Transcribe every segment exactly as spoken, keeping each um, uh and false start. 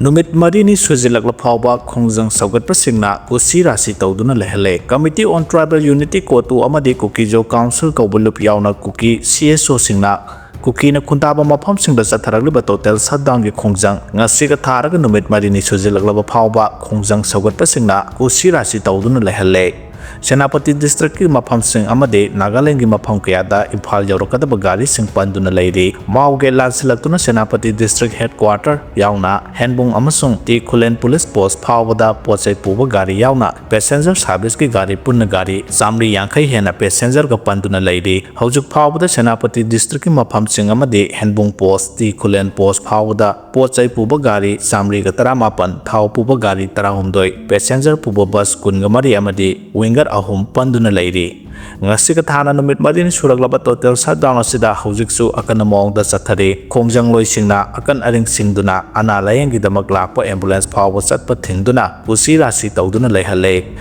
ꯅꯨꯃꯤꯠ ꯃꯔꯤꯅꯤ ꯁꯨꯖꯤꯜꯂꯛꯂ ꯐꯥꯎꯕ ꯈꯣꯡꯖꯪ ꯁꯧꯒꯠꯄꯁꯤꯡꯅ ꯀꯨꯁꯤ ꯔꯥꯁꯤ ꯇꯧꯗꯨꯅ ꯂꯩꯍꯜꯂꯦ꯫ Committee on Tribal Unity, ꯀꯣꯇꯨ ꯑꯃꯗꯤ ꯀꯨꯀꯤꯖꯣ ꯀꯥꯎꯟꯁꯤꯜ ꯀꯧꯕ ꯂꯨꯞ ꯌꯥꯎꯅ ꯀꯨꯀꯤ ꯁꯤ ꯑꯦꯁ ꯑꯣꯁꯤꯡꯅ ꯀꯨꯀꯤꯅ ꯈꯨꯟꯗꯥꯕ ꯃꯐꯝꯁꯤꯡꯗ ꯆꯠꯊꯔꯛꯂꯤꯕ ꯇꯣꯇꯦꯜ ꯁꯠꯗꯥꯎꯟꯒꯤ ꯈꯣꯡꯖꯪ ꯉꯁꯤꯒ ꯊꯥꯔꯒ ꯅꯨꯃꯤꯠ ꯃꯔꯤꯅꯤ ꯁꯨꯖꯤꯜꯂꯛꯂꯕ ꯐꯥꯎꯕ ꯈꯣꯡꯖꯪ ꯁꯧꯒꯠꯄꯁꯤꯡꯅ ꯀꯨꯁꯤ ꯔꯥꯁꯤ ꯇꯧꯗꯨꯅ ꯂꯩꯍꯜꯂꯦ꯫ ꯁꯦꯅꯥꯄꯇꯤ ꯗꯤꯁꯇ꯭ꯔꯤꯛꯀꯤ ꯃꯐꯝꯁꯤꯡ ꯑꯃꯗꯤ ꯅꯥꯒꯥꯂꯦꯟꯒꯤ ꯃꯐꯝ ꯀꯌꯥꯗ ꯏꯝꯐꯥꯜ ꯌꯧꯔꯛꯀꯗꯕ ꯒꯥꯔꯤꯁꯤꯡ ꯄꯟꯗꯨꯅ ꯂꯩꯔꯤ꯫ ꯃꯥꯎꯒꯦ ꯂꯥꯟꯁꯤꯜꯂꯛꯇꯨꯅ ꯁꯦꯅꯥꯄꯇꯤ ꯗꯤꯁꯇ꯭ꯔꯤꯛ ꯍꯦꯗꯀ꯭ꯋꯥꯇꯔ ꯌꯥꯎꯅ ꯍꯦꯟꯕꯨꯡ ꯑꯃꯁꯨꯡ ꯇꯤ ꯈꯨꯂꯦꯟ ꯄꯨꯂꯤꯁ ꯄꯣꯁ ꯐꯥꯎꯕꯗ ꯄꯣꯠ ꯆꯩ ꯄꯨꯕ ꯒꯥꯔꯤ ꯌꯥꯎꯅ ꯄꯦꯁꯦꯟꯖꯔ ꯁꯥꯔꯚꯤꯁꯀꯤ ꯒꯥꯔꯤ ꯄꯨꯟꯅ ꯒꯥꯔꯤ ꯆꯥꯃꯔꯤ ꯌꯥꯡꯈꯩ ꯍꯦꯟꯅ ꯄꯦꯁꯦꯟꯖꯔꯒ ꯄꯟꯗꯨꯅ ꯂꯩꯔꯤ꯫ ꯍꯧꯖꯤꯛ ꯐꯥꯎꯕꯗ ꯁꯦꯅꯥꯄꯇꯤ ꯗꯤꯁꯇ꯭ꯔꯤꯛꯀꯤ ꯃꯐꯝꯁꯤꯡ ꯑꯃꯗꯤ ꯍꯦꯟꯕꯨꯡ ꯄꯣꯁ, ꯇꯤ ꯈꯨꯂꯦꯟ ꯄꯣꯁ ꯐꯥꯎꯕꯗ ꯄꯣꯠ ꯆꯩ ꯄꯨꯕ ꯒꯥꯔꯤ ꯆꯥꯃꯔꯤꯒ ꯇꯔꯥꯃꯥꯄꯟ, ꯊꯥꯎ ꯄꯨꯕ ꯒꯥꯔꯤ ꯇꯔꯥꯍꯨꯝꯗꯣꯏ, ꯄꯦꯁꯦꯟꯖꯔ ꯄꯨꯕ ꯕꯁ ꯀꯨꯟꯒ ꯃꯔꯤ ꯑꯃꯗꯤ ꯋꯤꯡꯒꯔ ꯑꯍꯨꯝ ꯄꯟꯗꯨꯅ ꯂꯩꯔꯤ꯫ ꯉꯁꯤꯒ ꯊꯥꯅ ꯅꯨꯃꯤꯠ ꯃꯔꯤꯅꯤ ꯁꯨꯔꯛꯂꯕ ꯇꯣꯇꯦꯜ ꯁꯠꯗꯥꯎꯟ ꯑꯁꯤꯗ ꯍꯧꯖꯤꯛꯁꯨ ꯑꯀꯟꯕ ꯃꯑꯣꯡꯗ ꯆꯠꯊꯔꯤ꯫ ꯈꯣꯡꯖꯪꯂꯣꯏꯁꯤꯡꯅ ꯑꯀꯟ ꯑꯔꯤꯡꯁꯤꯡꯗꯨꯅ ꯑꯅꯥ ꯂꯥꯌꯦꯡꯒꯤꯗꯃꯛ ꯂꯥꯛꯄ ꯑꯦꯝꯕꯨꯂꯦꯟꯁ ꯐꯥꯎꯕ ꯆꯠꯄ ꯊꯤꯡꯗꯨꯅ ꯀꯨꯁꯤ ꯔꯥꯁꯤ ꯇꯧꯗꯨꯅ ꯂꯩꯍꯜꯂꯦ꯫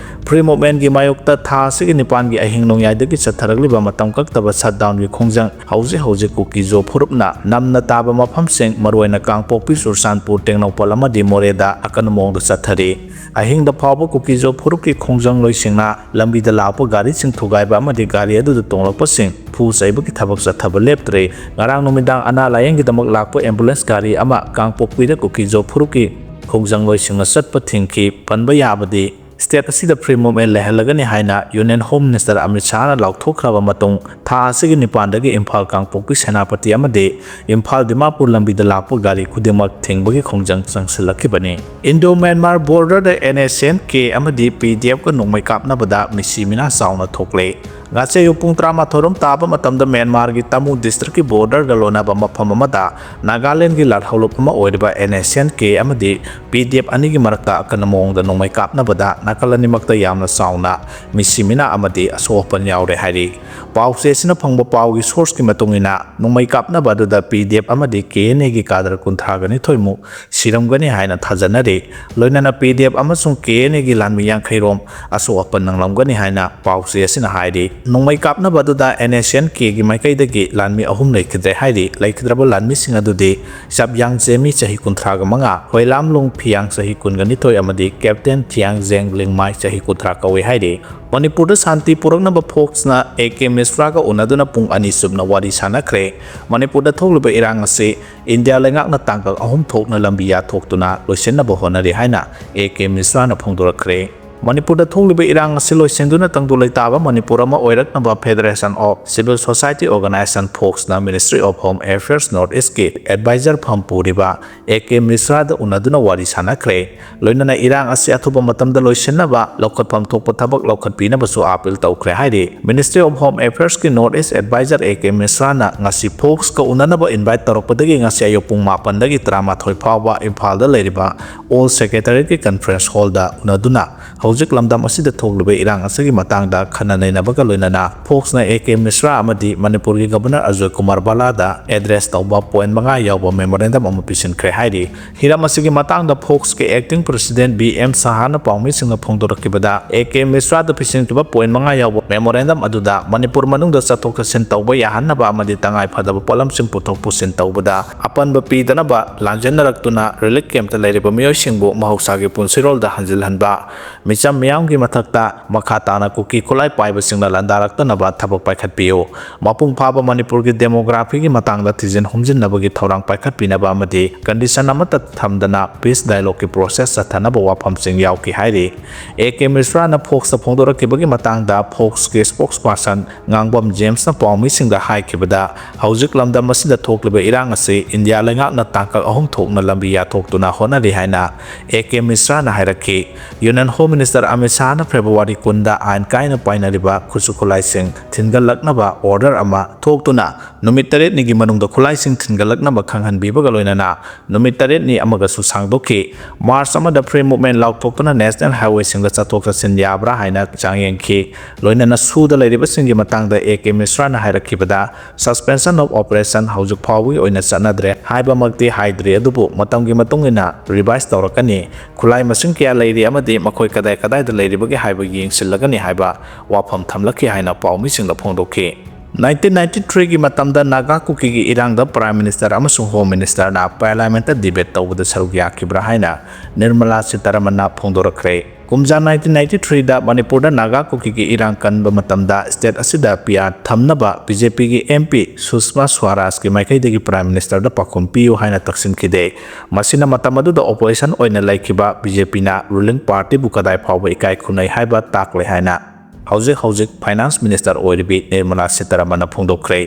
ꯐ꯭ꯔꯤ ꯃꯨꯚꯃꯦꯟꯒꯤ ꯃꯥꯌꯣꯛꯇ ꯊꯥ ꯑꯁꯤꯒꯤ ꯅꯤꯄꯥꯟꯒꯤ ꯑꯍꯤꯡ ꯅꯣꯡꯌꯥꯏꯗꯒꯤ ꯆꯠꯊꯔꯛꯂꯤꯕ ꯃꯇꯝ ꯀꯛꯇꯕ ꯁꯠꯗꯥꯎꯟꯒꯤ ꯈꯣꯡꯖꯪ ꯍꯧꯖꯤꯛ ꯍꯧꯖꯤꯛ ꯀꯨꯀꯤꯖꯣ ꯐꯨꯔꯨꯞꯅ ꯅꯝꯅ ꯇꯥꯕ ꯃꯐꯝꯁꯤꯡ, ꯃꯔꯨꯑꯣꯏꯅ ꯀꯥꯡꯄꯣꯛꯄꯤ, ꯆꯨꯔꯆꯥꯟꯄꯨꯔ, ꯇꯦꯡꯅꯧꯄꯜ ꯑꯃꯗꯤ ꯃꯣꯔꯦꯗ ꯑꯀꯟꯕ ꯃꯑꯣꯡꯗ ꯆꯠꯊꯔꯤ꯫ ꯑꯍꯤꯡꯗ ꯐꯥꯎꯕ ꯀꯨꯀꯤꯖꯣ ꯐꯨꯔꯨꯞꯀꯤ ꯈꯣꯡꯖꯪꯂꯣꯏꯁꯤꯡꯅ ꯂꯝꯕꯤꯗ ꯂꯥꯛꯄ ꯒꯥꯔꯤꯁꯤꯡ ꯊꯨꯒꯥꯏꯕ ꯑꯃꯗꯤ ꯒꯥꯔꯤ ꯑꯗꯨꯗ ꯇꯣꯡꯂꯛꯄꯁꯤꯡ ꯐꯨ ꯆꯩꯕꯒꯤ ꯊꯕꯛ ꯆꯠꯊꯕ ꯂꯦꯞꯇ꯭ꯔꯦ꯫ ꯉꯔꯥꯡ ꯅꯨꯃꯤꯗꯥꯡ ꯑꯅꯥ ꯂꯥꯌꯦꯡꯒꯤꯗꯃꯛ ꯂꯥꯛꯄ ꯑꯦꯝꯕꯨꯂꯦꯟꯁ ꯒꯥꯔꯤ ꯑꯃ ꯀꯥꯡꯄꯣꯛꯄꯤꯗ ꯀꯨꯀꯤꯖꯣ ꯐꯨꯔꯨꯞꯀꯤ ꯈꯣꯡꯖꯪꯂꯣꯏꯁꯤꯡꯅ ꯆꯠꯄ ꯊꯤꯡꯈꯤ꯫ ꯄꯟꯕ ꯌꯥꯕꯗꯤ, ꯁ꯭ꯇꯦꯠ ꯑꯁꯤꯗ ꯐ꯭ꯔꯤ ꯃꯨꯚꯃꯦꯟ ꯂꯩꯍꯜꯂꯒꯅꯤ ꯍꯥꯏꯅ ꯌꯨꯅꯤꯌꯟ ꯍꯣꯝ ꯃꯤꯅꯤꯁꯇꯔ ꯑꯃꯤꯠ ꯁꯥꯍꯅ ꯂꯥꯎꯊꯣꯛꯈ꯭ꯔꯕ ꯃꯇꯨꯡ, ꯊꯥ ꯑꯁꯤꯒꯤ ꯅꯤꯄꯥꯟꯗꯒꯤ ꯏꯝꯐꯥꯜ ꯀꯥꯡꯄꯣꯛꯄꯤ ꯁꯦꯅꯥꯄꯇꯤ ꯑꯃꯗꯤ ꯏꯝꯐꯥꯜ ꯗꯤꯃꯥꯄꯨꯔ ꯂꯝꯕꯤꯗ ꯂꯥꯛꯄ ꯒꯥꯔꯤ ꯈꯨꯗꯤꯡꯃꯛ ꯊꯤꯡꯕꯒꯤ ꯈꯣꯡꯖꯪ ꯆꯪꯁꯤꯜꯂꯛꯈꯤꯕꯅꯤ꯫ ꯏꯟꯗꯣ ꯃ꯭ꯌꯥꯟꯃꯥꯔ ꯕꯣꯔꯗꯔꯗ ꯑꯦꯟ ꯑꯦꯁ ꯑꯦꯟ ꯀꯦ ꯑꯃꯗꯤ ꯄꯤ ꯗꯤ ꯑꯦꯐꯀ ꯅꯣꯡꯃꯩ ꯀꯥꯞꯅꯕꯗ ꯃꯤꯁꯤ ꯃꯤꯅꯥ ꯆꯥꯎꯅ ꯊꯣꯛꯂꯦ꯫ ꯉꯁꯤ ꯑꯌꯨꯛ ꯄꯨꯡ ꯇꯔꯥꯃꯥꯊꯣꯏ ꯔꯣꯝ ꯇꯥꯕ ꯃꯇꯝꯗ ꯃ꯭ꯌꯥꯟꯃꯥꯔꯒꯤ ꯇꯥꯃꯨ ꯗꯤꯁꯇ꯭ꯔꯤꯛꯀꯤ ꯕꯣꯔꯗꯔꯒ ꯂꯣꯟꯅꯕ ꯃꯐꯝ ꯑꯃꯗ ꯅꯥꯒꯥꯂꯦꯟꯒꯤ ꯂꯥꯜꯍꯧꯂꯨꯞ ꯑꯃ ꯑꯣꯏꯔꯤꯕ ꯑꯦꯟ ꯑꯦꯁ ꯑꯦꯟ ꯀꯦ ꯑꯃꯗꯤ ꯄꯤ ꯗꯤ ꯑꯦꯐ ꯑꯅꯤꯒꯤ ꯃꯔꯛꯇ ꯑꯀꯟꯕ ꯃꯑꯣꯡꯗ ꯅꯣꯡꯃꯩ ꯀꯥꯞꯅꯕꯗ ꯅꯥꯀꯜ ꯑꯅꯤꯃꯛꯇ ꯌꯥꯝꯅ ꯆꯥꯎꯅ ꯃꯤꯁꯤ ꯃꯤꯅꯥ ꯑꯃꯗꯤ ꯑꯁꯣꯛ ꯑꯄꯟ ꯌꯥꯎꯔꯦ ꯍꯥꯏꯔꯤ꯫ ꯄꯥꯎ ꯆꯦ ꯑꯁꯤꯅ ꯐꯪꯕ ꯄꯥꯎꯒꯤ ꯁꯣꯔꯁꯀꯤ ꯃꯇꯨꯡ ꯏꯟꯅ, ꯅꯣꯡꯃꯩ ꯀꯥꯞꯅꯕ ꯑꯗꯨꯗ ꯄꯤ ꯗꯤ ꯑꯦꯐ ꯑꯃꯗꯤ ꯀꯦ ꯑꯦꯟ ꯑꯦꯒꯤ ꯀꯥꯗꯔ ꯀꯨꯟꯊ꯭ꯔꯥꯒ ꯅꯤꯊꯣꯏ ꯃꯨꯛ ꯁꯤꯔꯝꯒꯅꯤ ꯍꯥꯏꯅ ꯊꯥꯖꯅꯔꯤ꯫ ꯂꯣꯏꯅꯅ ꯄꯤ ꯗꯤ ꯑꯦꯐ ꯑꯃꯁꯨꯡ ꯀꯦ ꯑꯦꯟ ꯑꯦꯒꯤ ꯂꯥꯟꯃꯤ ꯌꯥꯡꯈꯩ ꯔꯣꯝ ꯑꯁꯣꯛ ꯑꯄꯟ ꯅꯪꯂꯝꯒꯅꯤ ꯍꯥꯏꯅ ꯄꯥꯎ ꯆꯦ ꯑꯁꯤꯅ ꯍꯥꯏꯔꯤ꯫ ꯅꯣꯡꯃꯩ ꯀꯥꯞꯅꯕ ꯑꯗꯨꯗ NSCN-K-ꯒꯤ ꯃꯥꯏꯀꯩꯗꯒꯤ ꯂꯥꯟꯃꯤ ꯑꯍꯨꯝ ꯂꯩꯈꯤꯗ꯭ꯔꯦ ꯍꯥꯏꯔꯤ꯫ ꯂꯩꯈꯤꯗ꯭ꯔꯕ ꯂꯥꯟꯃꯤꯁꯤꯡ ꯑꯗꯨꯗꯤ ꯆꯞꯌꯥꯡ ꯖꯦꯃꯤ, ꯆꯍꯤ ꯀꯨꯟꯊ꯭ꯔꯥꯒ ꯃꯉꯥ, ꯍꯣꯏꯂꯥꯝꯂꯣꯡ ꯐꯤꯌꯥꯡ, ꯆꯍꯤ ꯀꯨꯟꯒ ꯅꯤꯊꯣꯏ, ꯑꯃꯗꯤ ꯀꯦꯞꯇꯦꯟ ꯊꯤꯌꯥꯡ ꯖꯦꯡ ꯂꯤꯡꯃꯥꯏ, ꯆꯍꯤ ꯀꯨꯟꯊ꯭ꯔꯥ ꯀꯧꯏ ꯍꯥꯏꯔꯤ꯫ ꯃꯅꯤꯄꯨꯔꯗ ꯁꯥꯟꯇꯤ ꯄꯨꯔꯛꯅꯕ ꯐꯣꯛꯁꯅ A K ꯃꯤꯁ꯭ꯔꯥꯒ ꯎꯅꯗꯨꯅ ꯄꯨꯡ ꯑꯅꯤ ꯆꯨꯞꯅ ꯋꯥꯔꯤ ꯁꯥꯟꯅꯈ꯭ꯔꯦ꯫ ꯃꯅꯤꯄꯨꯔꯗ ꯊꯣꯛꯂꯤꯕ ꯏꯔꯥꯡ ꯑꯁꯤ ꯏꯟꯗꯤꯌꯥ ꯂꯩꯉꯥꯛꯅ ꯇꯥꯡꯀꯛ ꯑꯍꯨꯝ ꯊꯣꯛꯅ ꯂꯝꯕꯤ ꯌꯥꯊꯣꯛꯇꯨꯅ ꯂꯣꯏꯁꯤꯟꯅꯕ ꯍꯣꯠꯅꯔꯤ ꯍꯥꯏꯅ A K ꯃꯤꯁ꯭ꯔꯥꯅ ꯐꯣꯡꯗꯣꯔꯛꯈ꯭ꯔꯦ꯫ ꯃꯅꯤꯄꯨꯔꯗ ꯊꯣꯛꯂꯤꯕ ꯏꯔꯥꯡ ꯑꯁꯤ ꯂꯣꯏꯁꯤꯟꯗꯨꯅ ꯇꯪꯗꯨ ꯂꯩꯇꯥꯕ ꯃꯅꯤꯄꯨꯔ ꯑꯃ ꯑꯣꯏꯔꯛꯅꯕ Federation of Civil Society Organisation, ꯐꯣꯛꯁꯅ Ministry of Home Affairs North East-ꯀꯤ advisor ꯐꯝ ꯄꯨꯔꯤꯕ A K ꯃꯤꯁ꯭ꯔꯥꯗ ꯎꯅꯗꯨꯅ ꯋꯥꯔꯤ ꯁꯥꯟꯅꯈ꯭ꯔꯦ꯫ ꯂꯣꯏꯅꯅ ꯏꯔꯥꯡ ꯑꯁꯤ ꯑꯊꯨꯕ ꯃꯇꯝꯗ ꯂꯣꯏꯁꯤꯟꯅꯕ ꯂꯧꯈꯠꯐꯝ ꯊꯣꯛꯄ ꯊꯕꯛ ꯂꯧꯈꯠꯄꯤꯅꯕꯁꯨ appeal ꯇꯧꯈ꯭ꯔꯦ ꯍꯥꯏꯔꯤ꯫ Ministry of Home Affairs-ꯀꯤ North East advisor A K ꯃꯤꯁ꯭ꯔꯥꯅ ꯉꯁꯤ ꯐꯣꯛꯁꯀ ꯎꯅꯅꯕ invite ꯇꯧꯔꯛꯄꯗꯒꯤ ꯉꯁꯤ ꯑꯌꯨꯛ ꯄꯨꯡ ꯃꯥꯄꯟꯗꯒꯤ ꯇꯔꯥꯃꯥꯊꯣꯏ ꯐꯥꯎꯕ ꯏꯝꯐꯥꯜꯗ ꯂꯩꯔꯤꯕ All Secretariat-ꯀꯤ conference hall-ꯗ ꯎꯅꯗꯨꯅ ꯍꯧꯖꯤꯛ ꯂꯝꯗꯝ ꯑꯁꯤꯗ ꯊꯣꯛꯂꯤꯕ ꯏꯔꯥꯡ ꯑꯁꯤꯒꯤ ꯃꯇꯥꯡꯗ ꯈꯟꯅ ꯅꯩꯅꯕꯒ ꯂꯣꯏꯅꯅ ꯐꯣꯛꯁꯅ A K ꯃꯤꯁ꯭ꯔꯥ ꯑꯃꯗꯤ ꯃꯅꯤꯄꯨꯔꯒꯤ Governor ꯑꯖꯣꯏ ꯀꯨꯃꯥꯔ ꯕꯂꯥꯗ address ꯇꯧꯕ point ꯃꯉꯥ ꯌꯥꯎꯕ memorandum ꯑꯃ ꯄꯤꯁꯤꯟꯈ꯭ꯔꯦ ꯍꯥꯏꯔꯤ꯫ ꯍꯤꯔꯝ ꯑꯁꯤꯒꯤ ꯃꯇꯥꯡꯗ ꯐꯣꯛꯁꯀꯤ acting president B M ꯁꯍꯥꯅ ꯄꯥꯎꯃꯤꯁꯤꯡꯅ ꯐꯣꯡꯗꯣꯔꯛꯈꯤꯕꯗ, A K ꯃꯤꯁ꯭ꯔꯥꯗ ꯄꯤꯁꯤꯟꯈꯤꯕ point ꯃꯉꯥ ꯌꯥꯎꯕ memorandum ꯑꯗꯨꯗ ꯃꯅꯤꯄꯨꯔ ꯃꯅꯨꯡꯗ ꯆꯠꯊꯣꯛ ꯆꯠꯁꯤꯟ ꯇꯧꯕ ꯌꯥꯍꯟꯅꯕ ꯑꯃꯗꯤ ꯇꯉꯥꯏ ꯐꯗꯕ ꯄꯣꯠꯂꯝꯁꯤꯡ ꯄꯨꯊꯣꯛ ꯄꯨꯁꯤꯟ ꯇꯧꯕꯗ ꯑꯄꯟꯕ ꯄꯤꯗꯅꯕ, ꯂꯥꯟꯖꯦꯟꯅꯔꯛꯇꯨꯅ relief camp-ꯇ ꯂꯩꯔꯤꯕ ꯃꯤꯑꯣꯏꯁꯤꯡꯕꯨ ꯃꯍꯧꯁꯥꯒꯤ ꯄꯨꯟꯁꯤꯔꯣꯜꯗ ꯍꯟꯖꯤꯜꯍꯟꯕ, ꯃꯤꯆꯝ ꯃꯤꯌꯥꯝꯒꯤ ꯃꯊꯛꯇ ꯃꯈꯥ ꯇꯥꯅ ꯀꯨꯀꯤ ꯈꯨꯠꯂꯥꯏ ꯄꯥꯏꯕꯁꯤꯡꯅ ꯂꯥꯟꯗꯥꯔꯛꯇꯅꯕ ꯊꯕꯛ ꯄꯥꯏꯈꯠꯄꯤꯌꯨ꯫ ꯃꯄꯨꯡ ꯐꯥꯕ ꯃꯅꯤꯄꯨꯔꯒꯤ demography-ꯒꯤ ꯃꯇꯥꯡꯗ ꯊꯤꯖꯤꯟ ꯍꯨꯝꯖꯤꯟꯅꯕꯒꯤ ꯊꯧꯔꯥꯡ ꯄꯥꯏꯈꯠꯄꯤꯅꯕ ꯑꯃꯗꯤ condition ꯑꯃꯠꯇ ꯊꯝꯗꯅ peace dialogue-ꯀꯤ process ꯆꯠꯊꯅꯕ ꯋꯥꯐꯝꯁꯤꯡ ꯌꯥꯎꯈꯤ ꯍꯥꯏꯔꯤ꯫ A K ꯃꯤꯁ꯭ꯔꯥꯅ ꯐꯣꯛꯁꯇ ꯐꯣꯡꯗꯣꯔꯛꯈꯤꯕꯒꯤ ꯃꯇꯥꯡꯗ ꯐꯣꯛꯁꯀꯤ spokesperson ꯉꯥꯡꯕꯝ ꯖꯦꯝꯁꯅ ꯄꯥꯎꯃꯤꯁꯤꯡꯗ ꯍꯥꯏꯈꯤꯕꯗ, ꯍꯧꯖꯤꯛ ꯂꯝꯗꯝ ꯑꯁꯤꯗ ꯊꯣꯛꯂꯤꯕ ꯏꯔꯥꯡ ꯑꯁꯤ ꯏꯟꯗꯤꯌꯥ ꯂꯩꯉꯥꯛꯅ ꯇꯥꯡꯀꯛ ꯑꯍꯨꯝ ꯊꯣꯛꯅ ꯂꯝꯕꯤ ꯌꯥꯊꯣꯛꯇꯨꯅ ꯍꯣꯠꯅꯔꯤ ꯍꯥꯏꯅ A K ꯃꯤꯁ꯭ꯔꯥꯅ ꯍꯥꯏꯔꯛꯈꯤ꯫ Union Home Minister ꯑꯃꯤꯠ ꯁꯥꯍꯅ ꯐꯦꯕ꯭ꯔꯨꯋꯥꯔꯤ ꯀꯨꯟꯗ ꯑꯥꯏꯟ ꯀꯥꯏꯅ ꯄꯥꯏꯅꯔꯤꯕ ꯈꯨꯠꯁꯨ ꯈꯨꯠꯂꯥꯏꯁꯤꯡ ꯊꯤꯟꯒꯠꯂꯛꯅꯕ order ꯑꯃ ꯊꯣꯛꯇꯨꯅ ꯅꯨꯃꯤꯠ ꯇꯔꯦꯠꯅꯤꯒꯤ ꯃꯅꯨꯡꯗ ꯈꯨꯠꯂꯥꯏꯁꯤꯡ ꯊꯤꯟꯒꯠꯂꯛꯅꯕ ꯈꯪꯍꯟꯕꯤꯕꯒ ꯂꯣꯏꯅꯅ ꯅꯨꯃꯤꯠ ꯇꯔꯦꯠꯅꯤ ꯑꯃꯒꯁꯨ ꯁꯥꯡꯗꯣꯛꯈꯤ꯫ March ꯑꯃꯗ Free Movement ꯂꯥꯎꯊꯣꯛꯇꯨꯅ national highway-ꯁꯤꯡꯗ ꯆꯠꯊꯣꯛ ꯆꯠꯁꯤꯟ ꯌꯥꯕ꯭ꯔꯥ ꯍꯥꯏꯅ ꯆꯥꯡꯌꯦꯡꯈꯤ꯫ ꯂꯣꯏꯅꯅ ꯁꯨꯗ ꯂꯩꯔꯤꯕꯁꯤꯡꯒꯤ ꯃꯇꯥꯡꯗ A K ꯃꯤꯁ꯭ꯔꯥꯅ ꯍꯥꯏꯔꯛꯈꯤꯕꯗ, suspension of operation ꯍꯧꯖꯤꯛ ꯐꯥꯎꯕꯒꯤ ꯑꯣꯏꯅ ꯆꯠꯅꯗ꯭ꯔꯦ ꯍꯥꯏꯕꯃꯛꯇꯤ ꯍꯥꯏꯗ꯭ꯔꯤ, ꯑꯗꯨꯕꯨ ꯃꯇꯝꯒꯤ ꯃꯇꯨꯡ ꯏꯟꯅ revise ꯇꯧꯔꯛꯀꯅꯤ꯫ ꯈꯨꯠꯂꯥꯏ ꯃꯁꯤꯡ ꯀꯌꯥ ꯂꯩꯔꯤ ꯑꯃꯗꯤ ꯃꯈꯣꯏ ꯀꯗꯥꯏ ꯀꯗꯥꯏꯗ ꯂꯩꯔꯤꯕꯒꯦ ꯍꯥꯏꯕ ꯌꯦꯡꯁꯤꯜꯂꯒꯅꯤ ꯍꯥꯏꯕ ꯋꯥꯐꯝ ꯊꯝꯂꯛꯈꯤ ꯍꯥꯏꯅ ꯄꯥꯎꯃꯤꯁꯤꯡꯗ ꯐꯣꯡꯗꯣꯛꯈꯤ꯫ ꯅꯥꯏꯟꯇꯤꯟ ꯅꯥꯏꯟꯇꯤ ꯊ꯭ꯔꯤꯒꯤ ꯃꯇꯝꯗ ꯅꯥꯒꯥ ꯀꯨꯀꯤꯒꯤ ꯏꯔꯥꯡꯗ Prime Minister ꯑꯃꯁꯨꯡ Home Ministerꯅ Parliamentꯇ debate ꯇꯧꯕꯗ ꯁꯔꯨꯛ ꯌꯥꯈꯤꯕ꯭ꯔꯥ ꯍꯥꯏꯅ ꯅꯤꯔꯃꯂꯥ ꯁꯤꯇꯥꯔꯥꯃꯟꯅ ꯐꯣꯡꯗꯣꯔꯛꯈ꯭ꯔꯦ꯫ ꯀꯨꯝꯖꯥ ꯅꯥꯏꯟꯇꯤꯟ ꯅꯥꯏꯟꯇꯤ ꯊ꯭ꯔꯤꯗ ꯃꯅꯤꯄꯨꯔꯗ ꯅꯥꯒꯥ ꯀꯨꯀꯤꯒꯤ ꯏꯔꯥꯡ ꯀꯟꯕ ꯃꯇꯝꯗ state ꯑꯁꯤꯗ P R ꯊꯝꯅꯕ BJPꯒꯤ MP ꯁꯨꯁꯃꯥ ꯁ꯭ꯋꯥꯔꯥꯖꯀꯤ ꯃꯥꯏꯀꯩꯗꯒꯤ Prime Ministerꯗ ꯄꯥꯎꯈꯨꯝ ꯄꯤꯌꯨ ꯍꯥꯏꯅ ꯇꯛꯁꯤꯟꯈꯤꯗꯦ꯫ ꯃꯁꯤꯅ ꯃꯇꯝ ꯑꯗꯨꯗ opposition ꯑꯣꯏꯅ ꯂꯩꯈꯤꯕ BJPꯅ ruling partyꯕꯨ ꯀꯗꯥꯏ ꯐꯥꯎꯕ ꯏꯀꯥꯏ ꯈꯨꯝꯅꯩ ꯍꯥꯏꯕ ꯇꯥꯛꯂꯦ ꯍꯥꯏꯅ ꯍꯧꯖꯤꯛ ꯍꯧꯖꯤꯛ Finance Minister ꯑꯣꯏꯔꯤꯕꯤ ꯅꯤꯔꯃꯂꯥ ꯁꯤꯇꯥꯔꯥꯃꯟꯅ ꯐꯣꯡꯗꯣꯛꯈ꯭ꯔꯦ꯫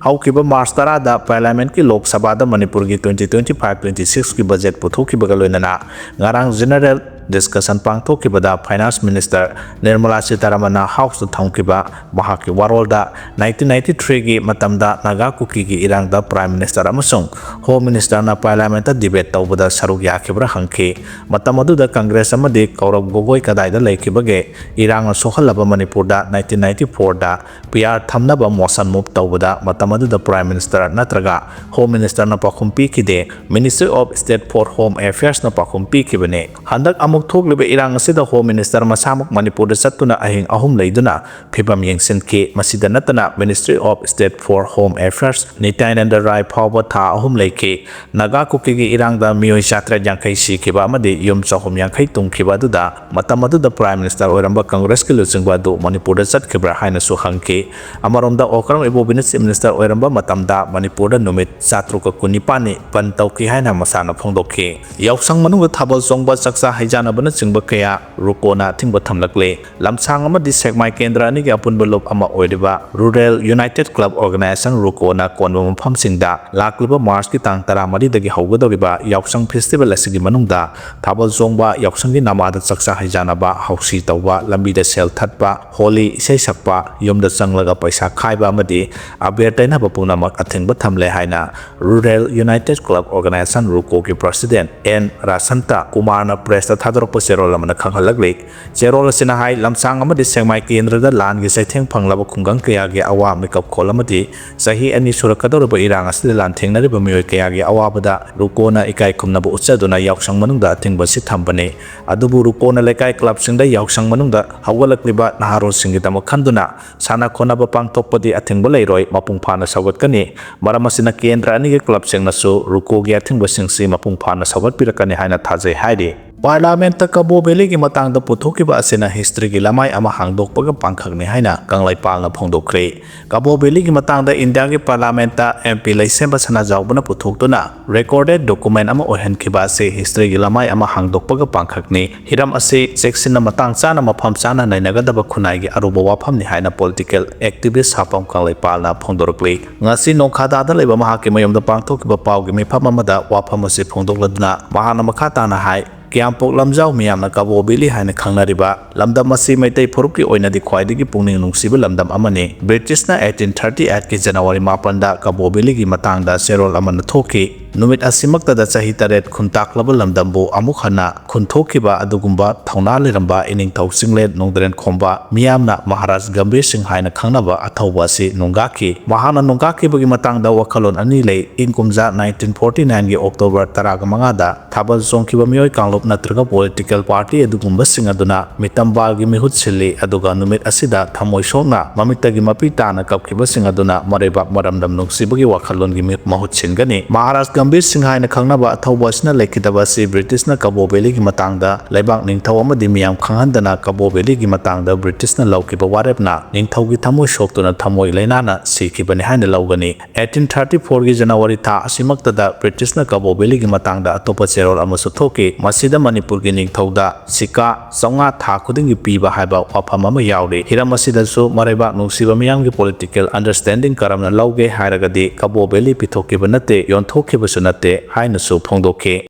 ꯍꯧꯈꯤꯕ March ꯇꯔꯥꯗ Parliamentꯀꯤ ꯂꯣꯛ ꯁꯚꯥꯗ ꯃꯅꯤꯄꯨꯔꯒꯤ twenty twenty five twenty sixꯀꯤ budget ꯄꯨꯊꯣꯛꯈꯤꯕꯒ ꯂꯣꯏꯅꯅ ꯉꯔꯥꯡ general discussion ꯄꯥꯡꯊꯣꯛꯈꯤꯕꯗ Finance Minister Nirmala ꯁꯤꯇꯥꯔꯥꯃꯟꯅ Houseꯇ ꯊꯝꯈꯤꯕ ꯃꯍꯥꯛꯀꯤ ꯋꯥꯔꯣꯜꯗ ꯅꯥꯏꯟꯇꯤꯟ ꯅꯥꯏꯟꯇꯤ ꯊ꯭ꯔꯤꯒꯤ ꯃꯇꯝꯗ ꯅꯥꯒꯥ ꯀꯨꯀꯤꯒꯤ ꯏꯔꯥꯡꯗ Prime Minister ꯑꯃꯁꯨꯡ Home Ministerꯅ Parliamentꯇ debate ꯇꯧꯕꯗ ꯁꯔꯨꯛ ꯌꯥꯈꯤꯕ꯭ꯔꯥ ꯍꯪꯈꯤ꯫ ꯃꯇꯝ ꯑꯗꯨꯗ Congress ꯑꯃꯗꯤ ꯒꯧꯔꯕ ꯒꯣꯒꯣꯏ ꯀꯗꯥꯏꯗ ꯂꯩꯈꯤꯕꯒꯦ? ꯏꯔꯥꯡꯅ ꯁꯣꯛꯍꯜꯂꯕ ꯃꯅꯤꯄꯨꯔꯗ ꯅꯥꯏꯟꯇꯤꯟ ꯅꯥꯏꯟꯇꯤ ꯐꯣꯔꯗ P R ꯊꯝꯅꯕ motion move ꯇꯧꯕꯗ ꯃꯇꯝ ꯑꯗꯨꯗ Prime Minister ꯅꯠꯇ꯭ꯔꯒ Home Ministerꯅ ꯄꯥꯎꯈꯨꯝ ꯄꯤꯈꯤꯗꯦ꯫ Ministry of State for Home Affairsꯅ ꯄꯥꯎꯈꯨꯝ ꯄꯤꯈꯤꯕꯅꯤ꯫ ꯍꯟꯗꯛ ꯑꯃꯨꯛ ꯊꯣꯛꯂꯤꯕ ꯏꯔꯥꯡ ꯑꯁꯤꯗ Home Minister ꯃꯁꯥꯃꯛ ꯃꯅꯤꯄꯨꯔꯗ ꯆꯠꯇꯨꯅ ꯑꯍꯤꯡ ꯑꯍꯨꯝ ꯂꯩꯗꯨꯅ ꯐꯤꯕꯝ ꯌꯦꯡꯁꯤꯟꯈꯤ꯫ ꯃꯁꯤꯗ ꯅꯠꯇꯅ Ministry of State for Home Affairs ꯅꯤꯇ꯭ꯌꯥꯅꯟꯗ ꯔꯥꯏ ꯐꯥꯎꯕ ꯊꯥ ꯑꯍꯨꯝ ꯂꯩꯈꯤ꯫ ꯅꯥꯒꯥ ꯀꯨꯀꯤꯒꯤ ꯏꯔꯥꯡꯗ ꯃꯤꯑꯣꯏ ꯆꯥꯇ꯭ꯔꯦꯠ ꯌꯥꯡꯈꯩ ꯁꯤꯈꯤꯕ ꯑꯃꯗꯤ ꯌꯨꯝ ꯆꯍꯨꯝ ꯌꯥꯡꯈꯩ ꯇꯨꯝꯈꯤꯕ ꯑꯗꯨꯗ ꯃꯇꯝ ꯑꯗꯨꯗ Prime Minister ꯑꯣꯏꯔꯝꯕ Congressꯀꯤ ꯂꯨꯆꯤꯡꯕ ꯑꯗꯨ ꯃꯅꯤꯄꯨꯔꯗ ꯆꯠꯈꯤꯕ꯭ꯔꯥ ꯍꯥꯏꯅꯁꯨ ꯍꯪꯈꯤ꯫ ꯑꯃꯔꯣꯝꯗ ꯑꯣꯀ꯭ꯔꯝ ꯏꯕꯣꯕꯤꯅ Chief Minister ꯑꯣꯏꯔꯝꯕ ꯃꯇꯝꯗ ꯃꯅꯤꯄꯨꯔꯗ ꯅꯨꯃꯤꯠ ꯆꯥꯇ꯭ꯔꯨꯛꯀ ꯀꯨꯟꯅꯤꯄꯥꯟꯅꯤ ꯕꯟ ꯇꯧꯈꯤ ꯍꯥꯏꯅ ꯃꯁꯥꯅ ꯐꯣꯡꯗꯣꯛꯈꯤ꯫ ꯌꯥꯎꯁꯪ ꯃꯅꯨꯡꯗ ꯊꯥꯕꯜ ꯆꯣꯡꯕ, ꯆꯥꯛꯆꯥ ꯍꯩꯖꯥꯟꯅꯕꯅꯆꯤꯡꯕ ꯀꯌꯥ RUCOꯅ ꯑꯊꯤꯡꯕ ꯊꯝꯂꯛꯂꯦ꯫ ꯂꯝꯁꯥꯡ ꯑꯃꯗꯤ ꯁꯦꯛꯃꯥꯏ ꯀꯦꯟꯗ꯭ꯔ ꯑꯅꯤꯒꯤ ꯑꯄꯨꯟꯕ ꯂꯨꯞ ꯑꯃ ꯑꯣꯏꯔꯤꯕ Rural United Club Organisation, RUCOꯅ ꯀꯣꯟꯕ ꯃꯐꯝꯁꯤꯡꯗ ꯂꯥꯛꯂꯤꯕ Marchꯀꯤ ꯇꯥꯡ ꯇꯔꯥꯃꯔꯤꯗꯒꯤ ꯍꯧꯒꯗꯧꯔꯤꯕ ꯌꯥꯎꯁꯪ festival ꯑꯁꯤꯒꯤ ꯃꯅꯨꯡꯗ ꯊꯥꯕꯜ ꯆꯣꯡꯕ, ꯌꯥꯎꯁꯪꯒꯤ ꯅꯃꯥꯗ ꯆꯥꯛꯆꯥ ꯍꯩꯖꯥꯟꯅꯕ, ꯍꯧꯁꯤ ꯇꯧꯕ, ꯂꯝꯕꯤꯗ ꯁꯦꯜ ꯊꯠꯄ, ꯍꯣꯂꯤ ꯏꯁꯩ ꯁꯛꯄ, ꯌꯨꯝꯗ ꯆꯪꯂꯒ ꯄꯩꯁꯥ ꯈꯥꯏꯕ ꯑꯃꯗꯤ ꯑꯕꯦꯔ ꯇꯩꯅꯕ ꯄꯨꯝꯅꯃꯛ ꯑꯊꯤꯡꯕ ꯊꯝꯂꯦ ꯍꯥꯏꯅ Rural United Club Organisation, RUCOꯒꯤ President N ꯔꯥꯁꯟꯇ ꯀꯨꯃꯥꯔꯅ pressꯇ ꯊꯥ ꯊꯥꯗꯣꯔꯛꯄ ꯆꯦꯔꯣꯜ ꯑꯃꯅ ꯈꯪꯍꯜꯂꯛꯂꯤ꯫ ꯆꯦꯔꯣꯜ ꯑꯁꯤꯅ ꯍꯥꯏ, ꯂꯝꯁꯥꯡ ꯑꯃꯗꯤ ꯁꯦꯛꯃꯥꯏ ꯀꯦꯟꯗ꯭ꯔꯗ ꯂꯥꯟꯒꯤ ꯆꯩꯊꯦꯡ ꯐꯪꯂꯕ ꯈꯨꯡꯒꯪ ꯀꯌꯥꯒꯤ ꯑꯋꯥ ꯃꯤꯀꯞ ꯈꯣꯜ ꯑꯃꯗꯤ ꯆꯍꯤ ꯑꯅꯤ ꯁꯨꯔꯛꯀꯗꯧꯔꯤꯕ ꯏꯔꯥꯡ ꯑꯁꯤꯗ ꯂꯥꯟꯊꯦꯡꯅꯔꯤꯕ ꯃꯤꯑꯣꯏ ꯀꯌꯥꯒꯤ ꯑꯋꯥꯕꯗ ꯔꯨꯀꯣꯅ ꯏꯀꯥꯏ ꯈꯨꯝꯅꯕ ꯎꯠꯆꯗꯨꯅ ꯌꯥꯎꯁꯪ ꯃꯅꯨꯡꯗ ꯑꯊꯤꯡꯕ ꯑꯁꯤ ꯊꯝꯕꯅꯤ꯫ ꯑꯗꯨꯕꯨ ꯔꯨꯀꯣꯅ ꯂꯩꯀꯥꯏ ꯀ꯭ꯂꯕꯁꯤꯡꯗ ꯌꯥꯎꯁꯪ ꯃꯅꯨꯡꯗ ꯍꯧꯒꯠꯂꯛꯂꯤꯕ ꯅꯍꯥꯔꯣꯜꯁꯤꯡꯒꯤꯗꯃꯛ ꯈꯟꯗꯨꯅ ꯁꯥꯟꯅ ꯈꯣꯠꯅꯕ ꯄꯥꯡꯊꯣꯛꯄꯗꯤ ꯑꯊꯤꯡꯕ ꯂꯩꯔꯣꯏ, ꯃꯄꯨꯡ ꯐꯥꯅ ꯁꯧꯒꯠꯀꯅꯤ꯫ ꯃꯔꯝ ꯑꯁꯤꯅ ꯀꯦꯟꯗ꯭ꯔ ꯑꯅꯤꯒꯤ ꯀ꯭ꯂꯕꯁꯤꯡꯅꯁꯨ ꯔꯨꯀꯣꯒꯤ ꯑꯊꯤꯡꯕꯁꯤꯡꯁꯤ ꯃꯄꯨꯡ ꯐꯥꯅ ꯁꯧꯒꯠꯄꯤꯔꯛꯀꯅꯤ ꯍꯥꯏꯅ ꯊꯥꯖꯩ ꯍꯥꯏꯔꯤ꯫ ꯄꯥꯔꯂꯥꯃꯦꯟꯠꯇ ꯀꯕꯣ ꯚꯦꯂꯤꯒꯤ ꯃꯇꯥꯡꯗ ꯄꯨꯊꯣꯛꯈꯤꯕ ꯑꯁꯤꯅ ꯍꯤꯁꯇ꯭ꯔꯤꯒꯤ ꯂꯃꯥꯏ ꯑꯃ ꯍꯥꯡꯗꯣꯛꯄꯒ ꯄꯥꯡꯈꯛꯅꯤ ꯍꯥꯏꯅ ꯀꯪꯂꯩꯄꯥꯜꯅ ꯐꯣꯡꯗꯣꯛꯈ꯭ꯔꯦ꯫ ꯀꯕꯣ ꯚꯦꯂꯤꯒꯤ ꯃꯇꯥꯡꯗ ꯏꯟꯗꯤꯌꯥꯒꯤ ꯄꯥꯔꯂꯥꯃꯦꯟꯠꯇ ꯑꯦꯝ ꯄꯤ ꯂꯩꯁꯦꯝꯕ ꯁꯅꯥꯖꯥꯎꯕꯅ ꯄꯨꯊꯣꯛꯇꯨꯅ ꯔꯦꯀꯣꯔꯗꯦꯗ ꯗꯣꯀꯨꯃꯦꯟꯠ ꯑꯃ ꯑꯣꯏꯍꯟꯈꯤꯕ ꯑꯁꯤ ꯍꯤꯁꯇ꯭ꯔꯤꯒꯤ ꯂꯃꯥꯏ ꯑꯃ ꯍꯥꯡꯗꯣꯛꯄꯒ ꯄꯥꯡꯈꯛꯅꯤ꯫ ꯍꯤꯔꯝ ꯑꯁꯤ ꯆꯦꯛꯁꯤꯟꯅ ꯃꯇꯥꯡ ꯆꯥꯅ ꯃꯐꯝ ꯆꯥꯅ ꯅꯩꯅꯒꯗꯕ ꯈꯨꯟꯅꯥꯏꯒꯤ ꯑꯔꯨꯕ ꯋꯥꯐꯝꯅꯤ ꯍꯥꯏꯅ ꯄꯣꯂꯤꯇꯤꯀꯦꯜ ꯑꯦꯛꯇꯤꯚꯤꯁ꯭ꯠ ꯁꯥꯄꯝ ꯀꯪꯂꯩꯄꯥꯜꯅ ꯐꯣꯡꯗꯣꯔꯛꯂꯤ꯫ ꯉꯁꯤ ꯅꯣꯡꯈꯥꯗꯥꯗ ꯂꯩꯕ ꯃꯍꯥꯛꯀꯤ ꯃꯌꯨꯝꯗ ꯄꯥꯡꯊꯣꯛꯈꯤꯕ ꯄꯥꯎꯒꯤ ꯃꯤꯐꯝ ꯑꯃꯗ ꯋꯥꯐꯝ ꯑꯁꯤ ꯐꯣꯡꯗꯣꯛꯂꯗꯨꯅ ꯃꯍꯥꯛꯅ ꯃꯈꯥ ꯇꯥꯅ ꯍꯥꯏ, ꯀ꯭ꯌꯥꯝꯄꯣꯛ ꯂꯝꯖꯥꯎ ꯃꯤꯌꯥꯝꯅ ꯀꯕꯣ ꯚꯦꯂꯤ ꯍꯥꯏꯅ ꯈꯪꯅꯔꯤꯕ ꯂꯝꯗꯝ ꯑꯁꯤ ꯃꯩꯇꯩ ꯐꯨꯔꯨꯞꯀꯤ ꯑꯣꯏꯅꯗꯤ ꯈ꯭ꯋꯥꯏꯗꯒꯤ ꯄꯨꯛꯅꯤꯡ ꯅꯨꯡꯁꯤꯕ ꯂꯝꯗꯝ ꯑꯃꯅꯤ꯫ ꯕ꯭ꯔꯤꯇꯤꯁꯅ eighteen thirty eight ꯀꯤ ꯖꯅꯋꯥꯔꯤ ꯃꯥꯄꯟꯗ ꯀꯕꯣ ꯚꯦꯂꯤꯒꯤ ꯃꯇꯥꯡꯗ ꯆꯦꯔꯣꯜ ꯑꯃ ꯅꯊꯣꯛꯈꯤ꯫ ꯅꯨꯃꯤꯠ ꯑꯁꯤꯃꯛꯇꯗ ꯆꯍꯤ ꯇꯔꯦꯠ ꯈꯨꯟꯇꯥꯛꯂꯕ ꯂꯝꯗꯝꯕꯨ ꯑꯃꯨꯛ ꯍꯟꯅ ꯈꯨꯟꯊꯣꯛꯈꯤꯕ ꯑꯗꯨꯒꯨꯝꯕ ꯊꯧꯅꯥ ꯂꯩꯔꯝꯕ ꯏꯅꯤꯡꯊꯧ ꯆꯤꯡꯂꯦꯟ ꯅꯣꯡꯗ꯭ꯔꯦꯟ ꯈꯣꯝꯕ ꯃꯤꯌꯥꯝꯅ ꯃꯍꯥꯔꯥꯖ ꯒꯝꯚꯤꯔ ꯁꯤꯡ ꯍꯥꯏꯅ ꯈꯪꯅꯕ ꯑꯊꯧꯕ ꯑꯁꯤ ꯅꯣꯡꯒꯥꯈꯤ꯫ ꯃꯍꯥꯛꯅ ꯅꯣꯡꯒꯥꯈꯤꯕꯒꯤ ꯃꯇꯥꯡꯗ ꯋꯥꯈꯜꯂꯣꯟ ꯑꯅꯤ ꯂꯩ꯫ ꯏꯪ ꯀꯨꯝꯖꯥ nineteen forty nine ꯒꯤ October ꯇꯔꯥꯒ ꯃꯉꯥꯗ ꯊꯥꯕꯜ ꯆꯣꯡꯈꯤꯕ ꯃꯤꯑꯣꯏ ꯀꯥꯡꯂꯨꯞ ꯅꯠꯇ꯭ꯔꯒ ꯄꯣꯂꯤꯇꯤꯀꯦꯜ ꯄꯥꯔꯇꯤ ꯑꯗꯨꯒꯨꯝꯕꯁꯤꯡ ꯑꯗꯨꯅ ꯃꯤꯇꯝꯕꯥꯜꯒꯤ ꯃꯤꯍꯨꯠ ꯁꯤꯜꯂꯤ, ꯑꯗꯨꯒ ꯅꯨꯃꯤꯠ ꯑꯁꯤꯗ ꯊꯃꯣꯏ ꯁꯣꯛꯅ ꯃꯃꯤꯠꯇꯒꯤ ꯃꯄꯤ ꯇꯥꯅ ꯀꯞꯈꯤꯕꯁꯤꯡ ꯑꯗꯨꯅ ꯃꯔꯩꯕꯥꯛ ꯃꯔꯝꯗꯝ ꯅꯨꯡꯁꯤꯕꯒꯤ ꯋꯥꯈꯜꯂꯣꯟꯒꯤ ꯃꯤ-, ꯃꯍꯨꯠ ꯁꯤꯟꯒꯅꯤ꯫ ꯃꯍꯥꯔꯥꯖ ꯒꯝꯚꯤꯔ ꯁꯤꯡ ꯍꯥꯏꯅ ꯈꯪꯅꯕ ꯑꯊꯧꯕ ꯑꯁꯤꯅ ꯂꯩꯈꯤꯗꯕ ꯑꯁꯤ ꯕ꯭ꯔꯤꯇꯤꯁꯅ ꯀꯕꯣ ꯚꯦꯂꯤꯒꯤ ꯃꯇꯥꯡꯗ ꯂꯩꯕꯥꯛ ꯅꯤꯡꯊꯧ ꯑꯃꯗꯤ ꯃꯤꯌꯥꯝ ꯈꯪꯍꯟꯗꯅ ꯀꯕꯣ ꯚꯦꯂꯤꯒꯤ ꯃꯇꯥꯡꯗ ꯕ꯭ꯔꯤꯇꯤꯁꯅ ꯂꯧꯈꯤꯕ ꯋꯥꯔꯦꯞꯅ ꯅꯤꯡꯊꯧꯒꯤ ꯊꯃꯣꯏ ꯁꯣꯛꯇꯨꯅ ꯊꯃꯣꯏ ꯂꯩꯅꯥꯅ ꯁꯤꯈꯤꯕꯅꯤ ꯍꯥꯏꯅ ꯂꯧꯒꯅꯤ꯫ Eighteen thirty four ꯒꯤ ꯖꯅꯋꯥꯔꯤ ꯊꯥ ꯑꯁꯤꯃꯛꯇꯗ ꯕ꯭ꯔꯤꯇꯤꯁꯅ ꯀꯕꯣ ꯚꯦꯂꯤꯒꯤ ꯃꯇꯥꯡꯗ ꯑꯇꯣꯞꯄ ꯆꯦꯔꯣꯜ ꯑꯃꯁꯨ ꯊꯣꯛꯈꯤ꯫ ꯃꯁꯤꯗ ꯃꯅꯤꯄꯨꯔꯒꯤ ꯅꯤꯡꯊꯧꯗ ꯁꯤꯀꯥ ꯆꯥꯝꯃꯉꯥ ꯊꯥ ꯈꯨꯗꯤꯡꯒꯤ ꯄꯤꯕ ꯍꯥꯏꯕ ꯋꯥꯐꯝ ꯑꯃ ꯌꯥꯎꯔꯤ꯫ ꯍꯤꯔꯝ ꯑꯁꯤꯗꯁꯨ ꯃꯔꯩꯕꯥꯛ ꯅꯨꯡꯁꯤꯕ ꯃꯤꯌꯥꯝꯒꯤ ꯄꯣꯂꯤꯇꯤꯀꯦꯜ ꯑꯟꯗꯔꯁ꯭ꯇꯦꯟꯗꯤꯡ ꯀꯔꯝꯅ ꯂꯧꯒꯦ ꯍꯥꯏꯔꯒꯗꯤ ꯀꯕꯣ ꯚꯦꯂꯤ ꯄꯤꯊꯣꯛꯈꯤꯕ ꯅꯠꯇꯦ, ꯌꯣꯟꯊꯣꯛꯈꯤꯕꯁꯨ ꯅꯠꯇꯦ ꯍꯥꯏꯅꯁꯨ ꯐꯣꯡꯗꯣꯛꯈꯤ꯫